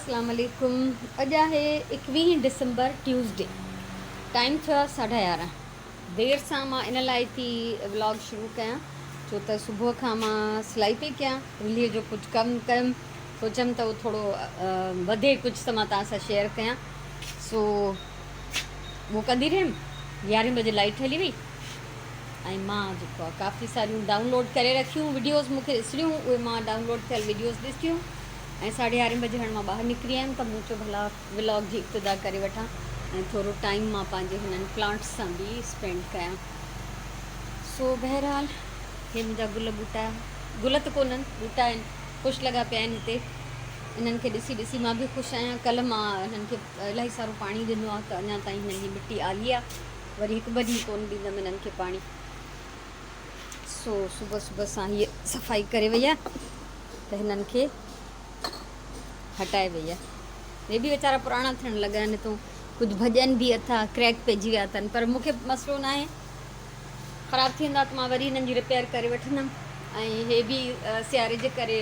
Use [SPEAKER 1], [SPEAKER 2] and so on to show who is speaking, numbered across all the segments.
[SPEAKER 1] اسلام عليڪم اڄ آهي ايڪويهين ڊسمبر ٽيوزڊي ٽائيم ٿيو آهي 11:30. دير سان مان ان لاء ٿي ولاگ شروع ڪيان ڇو ته صبح کان مان سلائي پئي ڪيان، رليء جو ڪجهه ڪم ڪيم، سوچيم ته اهو ٿورو وڌي ڪجهه ته مان توهان سان شيئر ڪيان، سو اهو ڪندي رهيم. 11 بجي لائيٽ هلي وئي ۽ مان جيڪو آهي ڪافي ساريون ڊائونلوڊ ڪري رکيون وڊيوز مون کي ڏسڻيون، اهي مان ڊائونلوڊ ٿيل وڊيوز ڏسيون ۽ 11:30 بجي هاڻي مان ٻاهر نڪري آيم ته مون چيو ڀلا ولاگ جي ابتدا ڪري وٺان ۽ ٿورو ٽائيم مان پنهنجي هنن پلانٽس سان به اسپينڊ ڪيان. سو بهرحال هي منهنجا گل ٻوٽا، گل ته ڪونهن ٻوٽا آهن، خوش لڳا پيا آهن هتي. انهن کي ڏسي ڏسي مان به خوش آهيان. ڪلهه مان انهن کي الاهي سارو پاڻي ڏنو آهي ته اڃا تائين هنن جي مٽي آلي آهي، وري هڪ ٻه ڏينهن ڪونه ڏيندم انهن کي پاڻي. سو صبح صبح سان هيء صفائي ڪري وئي آهي ته هنن کي هٽائي وئي آهي. هي به ويچارا پراڻا ٿيڻ لڳا آهن، هتون ڪجهه ڀڄن به اٿا، ڪريڪ پئجي ويا اٿن، پر مون کي مسئلو ناهي، خراب ٿي ويندا ته مان وري هنن جي رپيئر ڪري وٺندم. ۽ هي به سياري جي ڪري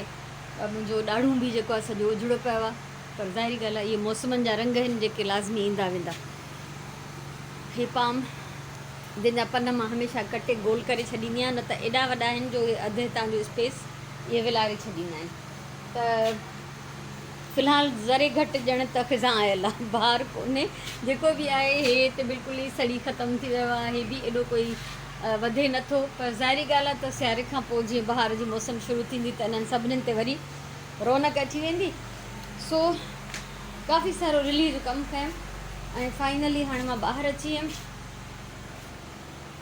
[SPEAKER 1] منهنجو ڏاڙهون به جيڪو آهي سڄو اجڙو پيو آهي، پر ظاهري ڳالهه آهي اهي موسمن جا رنگ آهن جيڪي لازمي ايندا ويندا. هي پام جنهن جا پن مان هميشه ڪٽي گول ڪري ڇڏيندي آهيان، نه ته ايڏا وڏا آهن جو اهي اڌ هتان جو اسپيس اهي ولاري ڇڏيندا آهن. ته في الحال ذري گهٽ ڄڻ ته خزان آيل آهي، بهار ڪونهي. جيڪو به آهي هي هتي بلڪل ئي سڙي ختم ٿي ويو آهي، هي به ايڏو ڪوئي وڌي نٿو، پر ظاهري ڳالهه آهي ته سياري کان پوء جيئن بهار جي موسم شروع ٿيندي ته انهن سڀنين تي وري رونق اچي ويندي. سو ڪافي سارو رلي جو ڪم ڪيم ۽ فائنلي هاڻي مان ٻاهر اچي ويم.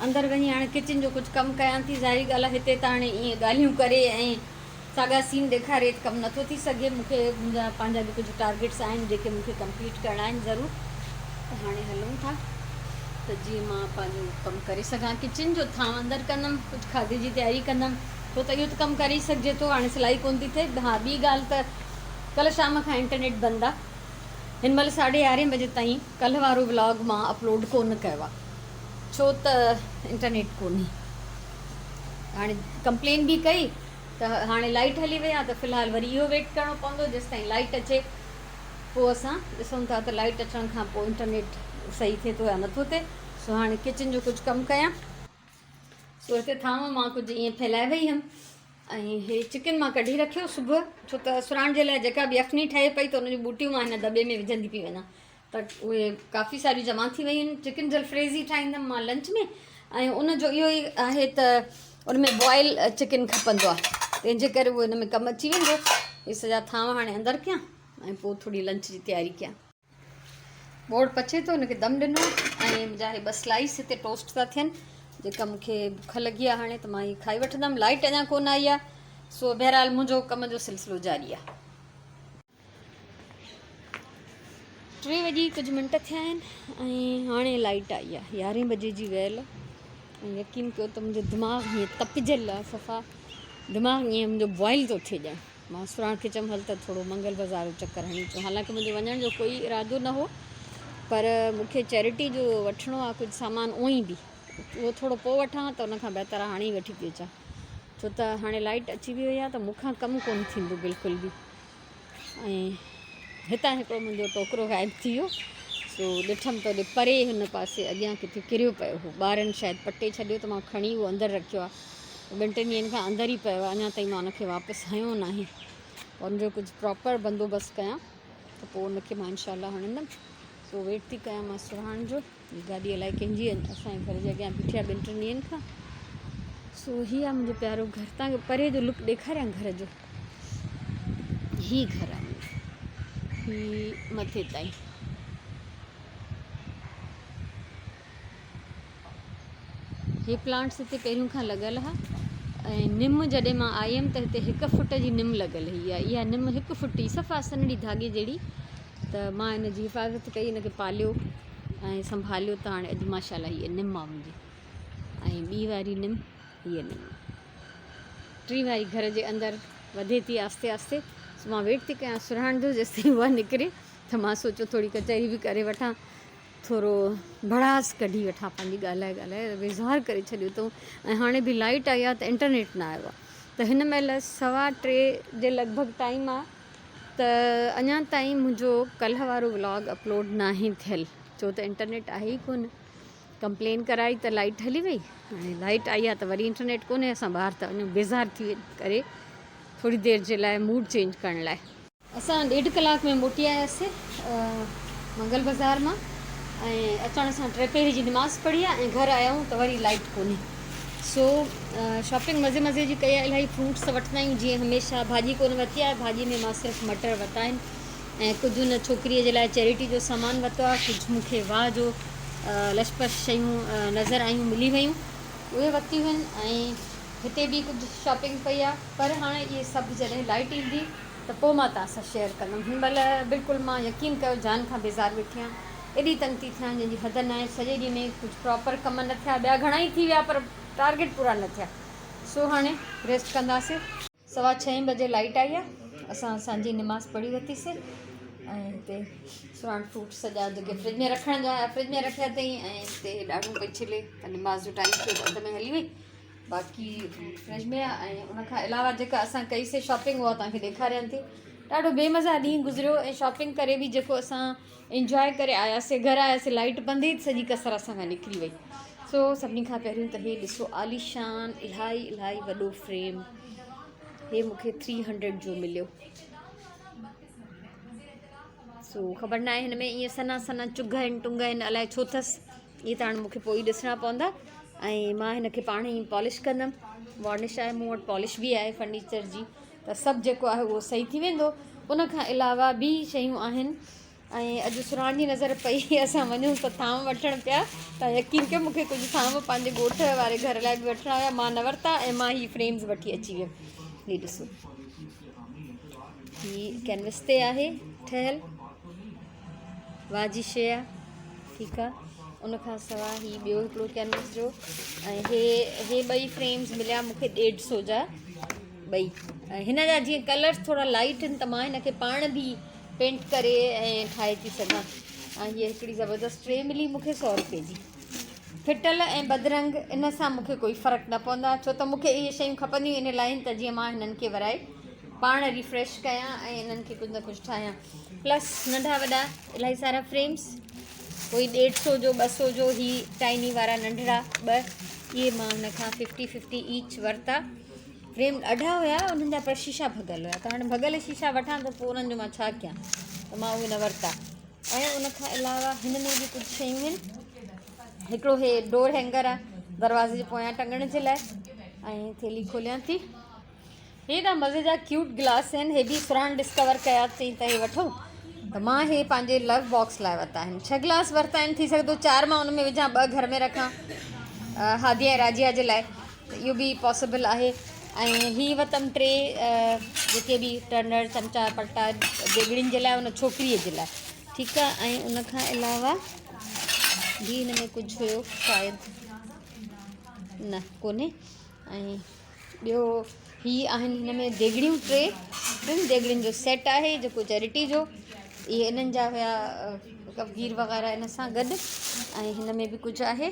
[SPEAKER 1] اندر وڃي هاڻي ڪچن جو ڪجهه ڪم ڪيان ٿي. ظاهري ڳالهه آهي هتي ته هاڻي ائين ڳالهيون ڪري ۽ ساڳا سين ڏيکاري ته ڪم نٿو ٿي سگهي. مون کي منهنجا پنهنجا به ڪجهه ٽارگيٽس آهن جيڪي مون کي ڪمپليٽ ڪرڻا آهن ضرور. ته هاڻي هلون ٿا ته جيئن مان پنهنجو ڪم ڪري سگهان. ڪچن جو ٿانو اندر ڪندم، ڪجهه کاڌي جي تياري ڪندم، ڇو ته اهو ته ڪم ڪري ئي سگهجي ٿو. هاڻي سلائي ڪونه ٿي ٿئي. ها ٻي ڳالهه ته ڪلهه شام کان انٽرنيٽ بند آهي. هن مهل 11:30 بجي تائين ڪلهه وارو ولاگ مان اپلوڊ ڪونه ڪيو آهي ڇو ته انٽرنيٽ ڪونهي. هاڻي ڪمپلين به ڪئي ته هاڻي لائيٽ هلي وئي آهي ته في الحال وري اهو ويٽ ڪرڻو پوندو جيستائين لائيٽ اچي، پوء اسان ڏسون ٿا ته لائيٽ اچڻ کان پوء انٽرنيٽ صحيح ٿئي ٿو يا نٿو ٿئي. سو هاڻي ڪچن جو ڪجهه ڪم ڪيان. سو هتي ٿانو مان ڪجهه ائين ڦهلائي وئي هيم ۽ هي چڪن مان ڪڍي رکيو صبح، ڇو ته سراڻ جي لاء جيڪا به يخني ٺهي پئي ته ان جون ٻوٽيون مان هن دٻي ۾ وجهندي پئي وڃان ته اهي ڪافي ساريون جمع ٿي ويون آهن. چڪن جلفريزي ٺاهيندم مان لنچ ۾ ۽ ان جو اهو ئي آهي ته ان ۾ بوائل چڪن کپندو آهي، تنهن جي ڪري اهو ان ۾ ڪم اچي ويندو. هي سڄا ٿانو هاڻي اندر ڪيان ۽ پوء ٿوري لنچ جي تياري ڪيان. ٻوڙ پچي ٿو، ان کي دم ڏنو ۽ منهنجا هي ٻه سلائس هتي ٽوسٽ ٿا ٿين، جيڪا مون کي بک لڳي آهي هاڻي ته مان هي کائي وٺندم. لائٽ اڃا ڪونه آئي آهي، سو بهرحال منهنجو ڪم جو سلسلو جاري آهي. ٽي وڄي ڪجهه منٽ ٿيا آهن ۽ هاڻي لائٽ آئي آهي، 11 بجي جي ويل. ۽ يقين ڪيو ته منهنجو دماغ هيئن تپجل آهي، صفا دماغ ائين منهنجو بوائل ٿو ٿئي ڄڻ. مان سراڻ کي چيم هل ته ٿورو منگل بازار جو چڪر هڻي اچون، حالانڪه منهنجو وڃڻ جو ڪوئي ارادو نه هو، پر مون کي چيرٽي جو وٺڻو آهي ڪجهه سامان، اونئي به اهو ٿورو پوء وٺان ته ان کان بهتر آهي هاڻي ئي وٺي ٿي اچان، ڇو ته هاڻي لائٽ اچي به وئي آهي ته مون کان ڪم ڪونه ٿيندو بلڪل به. ۽ هتان هڪڙو منهنجو ٽوڪرو غائب ٿي ويو، سو ڏٺم ته هوڏي پري هن پاسي اڳيان ڪٿي ڪريو پيو هو، ٻارن شايد پٽي ڇڏيو ته مان کڻي اهو اندر رکيو آهي، ٻن ٽن ڏينهن کان اندر ئي پيو آهي، اڃا تائين مان ان کي واپس هنيو ناهي. ان جو ڪجهه پراپر بندوبست ڪيان ته پوء ان کي مان انشاء الله هڻندم. سو ويٽ ٿي ڪيان مان سرهاڻ جو. هي گاڏي الائي ڪنهن جي اسان جي گهر جي اڳيان بيٺي آهي ٻن ٽن ڏينهن کان. سو هي آهي منهنجو پيارو گهر، تان کي پري جو لڪ ڏيکاريان گهر جو. هي گهر آهي منهنجو، هي مٿي تائين. هي پلانٽس هتي پهريون کان لڳل ها ۽ نم جڏهن مان آيم ته هتي هڪ فٽ جي نم لڳل هئي. اها نم هڪ فٽ ئي صفا سنهڙي ڌاڳي جهڙي، ته مان ان جي حفاظت ڪئي، ان کي پاليو ۽ سنڀاليو ته هاڻي اڄ ماشاء الله هيء نم آ منهنجي. ۽ ٻي واري نم هيء نم آ. ٽين واري گهر جي اندر وڌي ٿي آهستي آهستي. سو مان ويٽ ٿي ڪيان سرهاڻ جو جيستائين اها نڪري ته مان سوچيو ٿوري ڪچهري به ڪري وٺان، ٿورو ڀڙاس ڪڍي وٺان پنهنجي، ڳالهائي ڳالهائي ويزار ڪري ڇڏيو اٿئون. ۽ هاڻي به لائيٽ آئي آهي ته انٽرنيٽ نه آيو آهي. ته هن مهل 3:15 جي لڳ ڀڳ ٽائيم آهي. ته اڃا تائين منهنجو ڪلهه وارو ولاگ اپلوڊ ناهي ٿيل ڇو ته انٽرنيٽ آهي ئي ڪونه ڪمپلين ڪرائي ته لائٽ هلي وئي هاڻي لائٽ آئي آهي ته وري انٽرنيٽ ڪونهي اسان ٻاهر ٿا وڃون بيزار ٿي ڪري ٿوري دير جي لاء موڊ چينج ڪرڻ لاء. اسان ڏيڍ ڪلاڪ ۾ موٽي آياسي منگل بازار مان ۽ اچڻ سان ٽي پهري جي نماز پڙهي آ ۽ گهر آيا آهيون ته وري لائٽ ڪونهي سو شاپنگ مزي مزي جي ڪئي آ الاهي فروٽس وٺندا آهيون جيئن هميشه ڀاڄي ڪونه ورتي آهي ڀاڄي ۾ مان صرف مٽر ورتا آهن ۽ ڪجهه ان ڇوڪريء جي لاء چيريٽي جو سامان ورتو آهي ڪجهه مون کي واهه جو لشپش شيون نظر آيون ملي ويون اهي ورتيون آهن ۽ هتي به ڪجهه شاپنگ پئي آ پر هاڻي اهي سڀ جڏهن لائٽ ايندي ته پوء مان توهان سان شيئر ڪندم هن مهل بلڪل مان يقين ڪيو جان کان بيزار ويٺي آهيان ايڏي تنگ ٿي ٿيان جنهن جي حد ناهي سڄي ڏينهن ۾ ڪجهه پراپر ڪم نه ٿيا ٻيا گهڻا ئي ٿي ويا پر ٽارگيٽ پورا نه ٿيا سو هاڻي ريسٽ ڪنداسي. سوا ڇهين بجي لائٽ آئي آ اسان سانجهي نماز پڙهي ورتي سي ۽ هتي سراڻ فروٽ سڄا جيڪي فرج ۾ رکڻ جا هيا فرج ۾ رکيا اٿئي ۽ هتي ڏاڙهون پئي ڇلي ته نماز جو ٽائيم ٿيو ته اڌ ۾ هلي وئي باقي فروٽ فرج ۾ آ ۽ ان کان علاوه جيڪا اسان ڪئي سي شاپنگ اها توهان کي ڏيکاريان ٿي ڏاڍو بي مزا ڏينهن گذريو ۽ شاپنگ ڪري به جيڪو اسان انجواء ڪري آياسي گهر آياسي لائٽ بند هئي سڄي ڪسر اسان کان نڪري وئي سو سڀني کان پهريون ته هي ڏسو عاليشان الاهي الاهي وڏو فريم هي مونکي ٿري هنڊريڊ جو مليو سو خبر ناهي هن ۾ ائين سنها سنها چگهه آهن ٽنگ آهن الائي ڇو اٿس اهي ته هاڻي مونکي پوء ئي ڏسڻا پوندا ۽ مان هن کي پاڻ ئي پالش ڪندم وارنش آهي مون وٽ پالش به آهي فرنيچر جي ته سڀ جيڪو آهي اهو صحيح ٿي ويندو ان کان علاوه ٻي شيون آهن ۽ اڄ سرهاڻ جي نظر پئي اسان وڃون ته ٿانو وٺڻ پيا ته يقين ڪيو مونکي ڪجهه ٿانو پنهنجي ڳوٺ واري گهر لاء به وٺڻا هيا مان نه ورتا ۽ مان هي فريمز وٺي اچي ويم هي ڏسو هي ڪينوس تي آهي ٺهيل واهه جي شيء آهي ٺيڪ آهي ان کان سواء هي ٻيو هڪڙو ڪينوس جو ۽ هي هي ٻئي فريمز مليا مونکي ڏيڍ سو جا ٻئي ۽ هن جا جيئن ڪلرس ٿورا لائٽ آهن ته مان هن کي پاڻ به پينٽ ڪري ۽ ٺاهي ٿي سگهان ۽ هيء هڪڙي زبردست ٽري ملي مون کي سو روپئي جي ڦٽل ۽ بدرنگ ان سان مون کي ڪوئي فرق نه پوندو آهي ڇو ته مون کي اهي شيون کپنديون ان لاء آهن ته جيئن مان هنن کي ورائي پاڻ ريفريش ڪيان ۽ انهن کي ڪجهه نه ڪجهه ٺاهيان پلس ننڍا وڏا الاهي سارا فريمس ڪوئي ڏيڍ سو جو ٻه سو جو هي ٽائني وارا ننڍڙا ٻه اهي مان هن کان ففٽي ففٽي ايچ ورتا فريم ڏاڍا هيا انهن جا پر شيشا ڀڳل هيا ته هاڻي ڀڳل شيشا وٺان ته پوء انهن جو مان ڇا ڪيان ته مان اهي نه ورتا ۽ ان کان علاوه هن ۾ به ڪجهه شيون آهن هڪڙو هي ڊور هينگر آهي دروازي جي پويان ٽنگڻ جي لاء ۽ ٿيلهي کوليان ٿي هي ته مزي جا ڪيوٽ گلاس آهن هي به سران ڊسڪور ڪيا چئي ته هي وٺو ته مان هي پنهنجي لو باڪس لاء ورتا آهن ڇهه گلاس ورتا آهن ٿي سگهي ٿو چار مان ان ۾ وجهان ٻه گهر ۾ رکان هادي ۽ راجيا جي لاء ته اهو به پاسيبل آهي ۽ هي وتم ٽي جيڪي به ٽرنر چمچا پلٽا ديڳڙين جي لاء ان ڇوڪريء جي لاء ٺيڪ آهي ۽ ان کان علاوه به هن ۾ ڪجهه هيو شايد نه ڪونهي ۽ ٻيو هي آهن هن ۾ ديڳڙيون ٽي ٽن ديڳڙين جو سيٽ آهي جيڪو چيرٽي جو اهي انهن جا هيا ڪفگير وغيره ان سان گڏ ۽ هن ۾ به ڪجهه آهي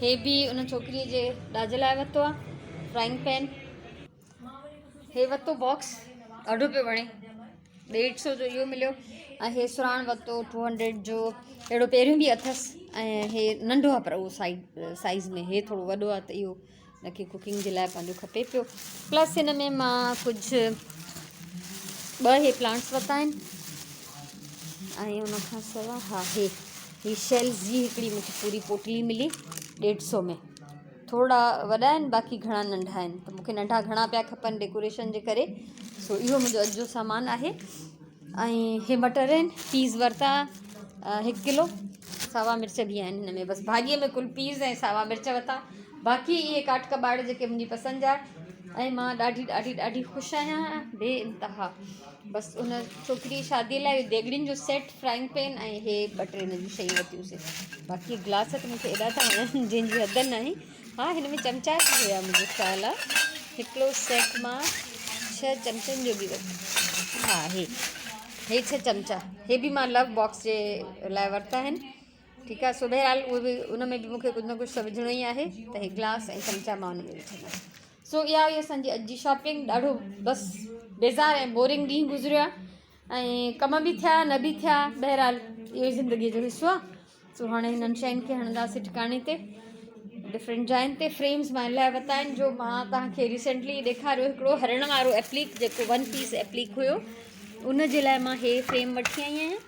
[SPEAKER 1] هي به ان ڇوڪريء جي ڏاج لاء ورتو آهي فرائنگ پين هي ورتو باڪس ڏاڍو پيو وڻي ڏيڍ سو جو اهو مليو ۽ هي سراڻ ورتو ٽو هنڊريڊ جو اهڙو پهريون به اٿس ۽ هي ننڍو آهي پر اهو سائيز سائيز ۾ هي ٿورو وڏو آهي ته اهو هن کي ڪوڪنگ جي لاء پنهنجو کپي پيو پلس هن ۾ مان ڪجهه ٻه هي پلانٽس ورتا آهن ۽ ان کان سوا ها هي هي شيلز جي هڪڙي مونکي پوري پوٽلي ملي ڏيڍ سو ۾ ٿورا وڏا آهن باقي گهڻا ننڍا آهن ته مونکي ننڍا گهڻا پيا کپن ڊيڪوريشن جي ڪري سو اهو منهنجو اڄ جو سامان آهي ۽ هي مٽر آهن پيز ورتا هڪ ڪلو ساوا مرچ به آهن هن ۾ بس ڀاڄيء ۾ ڪل پيز ۽ ساوا مرچ ورتا باقي اهي ڪاٺ ڪٻاڙ جيڪي منهنجي پسند جا ۽ مان ڏاڍي ڏاڍي ڏاڍي خوش آهيان بي انتها بس ان ڇوڪري جي شادي لاء ديڳڙين جو سيٽ فرائنگ پين ۽ هي ٻه ٽي هن جون شيون ورتيونسي باقي گلاس ته مونکي ايڏا ٿا وڻن جنهن جي حد ناهي ها هن ۾ چمچا به هيا منهنجو خيال آ هڪڙو سيٽ مان ڇهه چمچن جو به ورتو ها هي هي ڇهه چمچا هي به مان لو باڪس جي لاء ورتا آهن ٺيڪ آ سو بهرحال اهي به ان ۾ به مونکي ڪجهه نه ڪجهه ته وجهڻو ئي آهي ته هي گلاس ۽ چمچا مان ان ۾ وجهندس سو اها هئي اسان جي اڄ جي شاپنگ ڏاڍو بس بيزار ۽ بورنگ ڏينهن گذريو آهي. ۽ ڪم به ٿيا نه به ٿيا، بهرحال اهو ئي زندگيء جو حصو آهي. سو هاڻي هنن شين کي هڻنداسين ٺڪاڻي تي، ڊفرنٽ جاين تي. فريمز مان ان لاء ورتا آهن جو مان توهان کي ريسينٽلي ڏيکاريو هڪڙو هرڻ وارو ايپليڪ جيڪو ون پيس ايپليڪ هيو، ان جي لاء مان هي فريم وٺي آئي آهيان.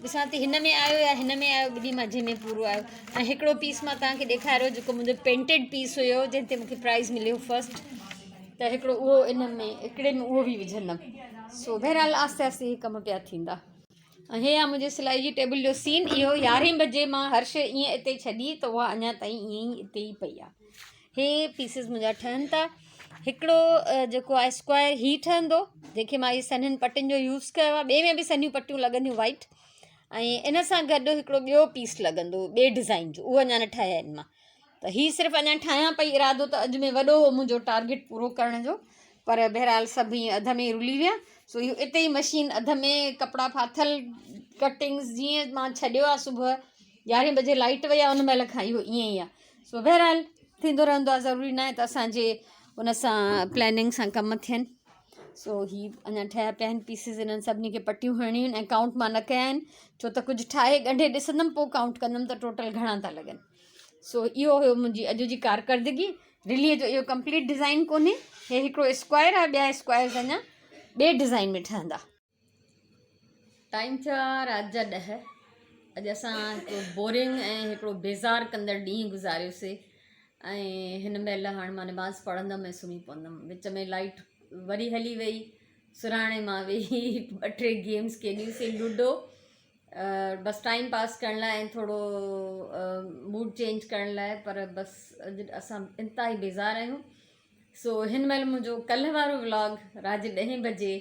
[SPEAKER 1] ڏسان ٿي هن ۾ آيو يا هن ۾ آيو، ٻنهي مان جنهن ۾ پورو آيو. ۽ هڪڙو پيس مان توهان کي ڏيکاريو جيڪو منهنجو پينٽيڊ پيس هيو جنهن تي مونکي پرائز مليو فرسٽ، ته هڪڙو اهو ان ۾ هڪڙي ۾ اهو به وجهندم. سو بهرحال آهستي آهستي هي ڪم پيا ٿيندا. ۽ هي آ منهنجي سلائي جي ٽيبل جو سين. اهو يارهين بجي مان هر شي ائين اتي ڇڏي ته اها اڃا تائين ائين ئي اتي ئي پئي آ. هي پيسز منهنجا ٺهن ٿا. هڪڙو جيڪو آهي اسڪوائر هي ٺهندو جنهن کي مان هي سنهن پٽين جو يوز ڪيو آهي، ٻئي ۾ به سنهيون پٽيون لڳنديون وائٽ، ۽ ان سان گڏ هڪڙو ٻيو پيس لڳندو ٻئي ڊزائن جو، اهو اڃا نه ٺاهيا آهن مان، ته هي صرف اڃا ٺاهيان پئي. ارادو ته اڄ ۾ وڏو هو منهنجو ٽارگيٽ پورو ڪرڻ جو، پر بهرحال سڀ ائين اڌ ۾ رلي ويا. سو اهو اتي ئي مشين اڌ ۾ ڪپڙا ڦاٿل ڪٽنگس جيئن مان ڇڏيو آهي صبح يارهين بجي لائٽ وئي آهي ان مهل کان اهو ائين ئي آهي. سو بهرحال ٿيندو رهندو آهي، ضروري ناهي ته اسانجي ان سان پلاننگ سان ڪم ٿين. سو هي اڃا ٺهيا پيا آهن پيسز، انهن سڀني کي پٽيون هڻڻيون آهن ۽ ڪائونٽ مان نه ڪيا آهن ڇو ته ڪجهه ٺاهي ڳنڍي ڏسندم پوء ڪائونٽ ڪندم ته ٽوٽل گهڻا ٿا لڳن. سو اهو هيو منهنجي اڄ جي ڪارڪردگي. رليء جو اهو ڪمپليٽ ڊزائن ڪونهي، هي هڪڙو اسڪوائر آهي، ٻيا اسڪوائرز اڃا ٻئي ڊزائن ۾ ٺهندا. ٽائيم ٿيو آهي رات جا 10. اڄ اسان هڪڙو بورنگ ۽ هڪڙو بيزار ڪندڙ ڏينهن گذاريوسي ۽ هن مهل هاڻ مان نماز پڙهندم ۽ سمهي پوندم. وچ ۾ لائيٽ وري هلي وئي، سرهاڻي مان ويهي ٻه ٽي گيمز کيڏيوسي، لوڊو، بس ٽائيم پاس ڪرڻ لاء ۽ ٿورو موڊ چينج ڪرڻ لاء، پر بس اڄ اسان انتهائي بيزار آهيون. سو هن مهل منهنجو ڪلهه وارو ولاگ رات جي ڏهين بجي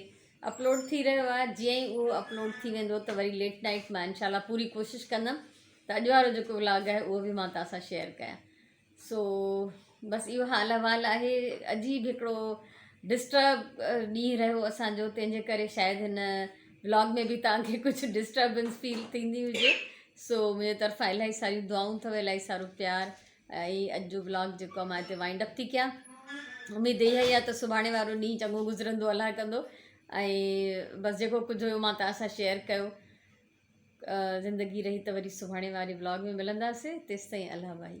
[SPEAKER 1] اپلوڊ ٿي رهيو آهي. جيئن ئي اهو اپلوڊ ٿي ويندو ته وري ليٽ نائيٽ مان انشاء الله پوري ڪوشش ڪندم ته اڄ وارو جيڪو ولاگ آهي اهو به مان توهان سان شيئر ڪيان. سو بس اهو حال احوال آهي. عجيب هڪڙو ڊسٽرب ڏينهن رهيو اسانجو، تنهن جي ڪري شايد هن ولاگ ۾ به توهان کي ڪجهه ڊسٽربنس فيل ٿيندي هجي. سو منهنجي طرفان الاهي ساريون دعائون اٿو، الاهي سارو پيار. ۽ اڄ جو ولاگ جيڪو آهي مان هتي وائنڊ اپ ٿي ڪيان. اميد اها ئي آهي ته سڀاڻي وارو ڏينهن چڱو گذرندو الله ڪندو. ۽ بس جيڪو ڪجهه هيو مان توهان سان شيئر ڪيو. زندگي رهي ته وري سڀاڻي واري ولاگ ۾ ملنداسين، تيستائين الله ڀائي.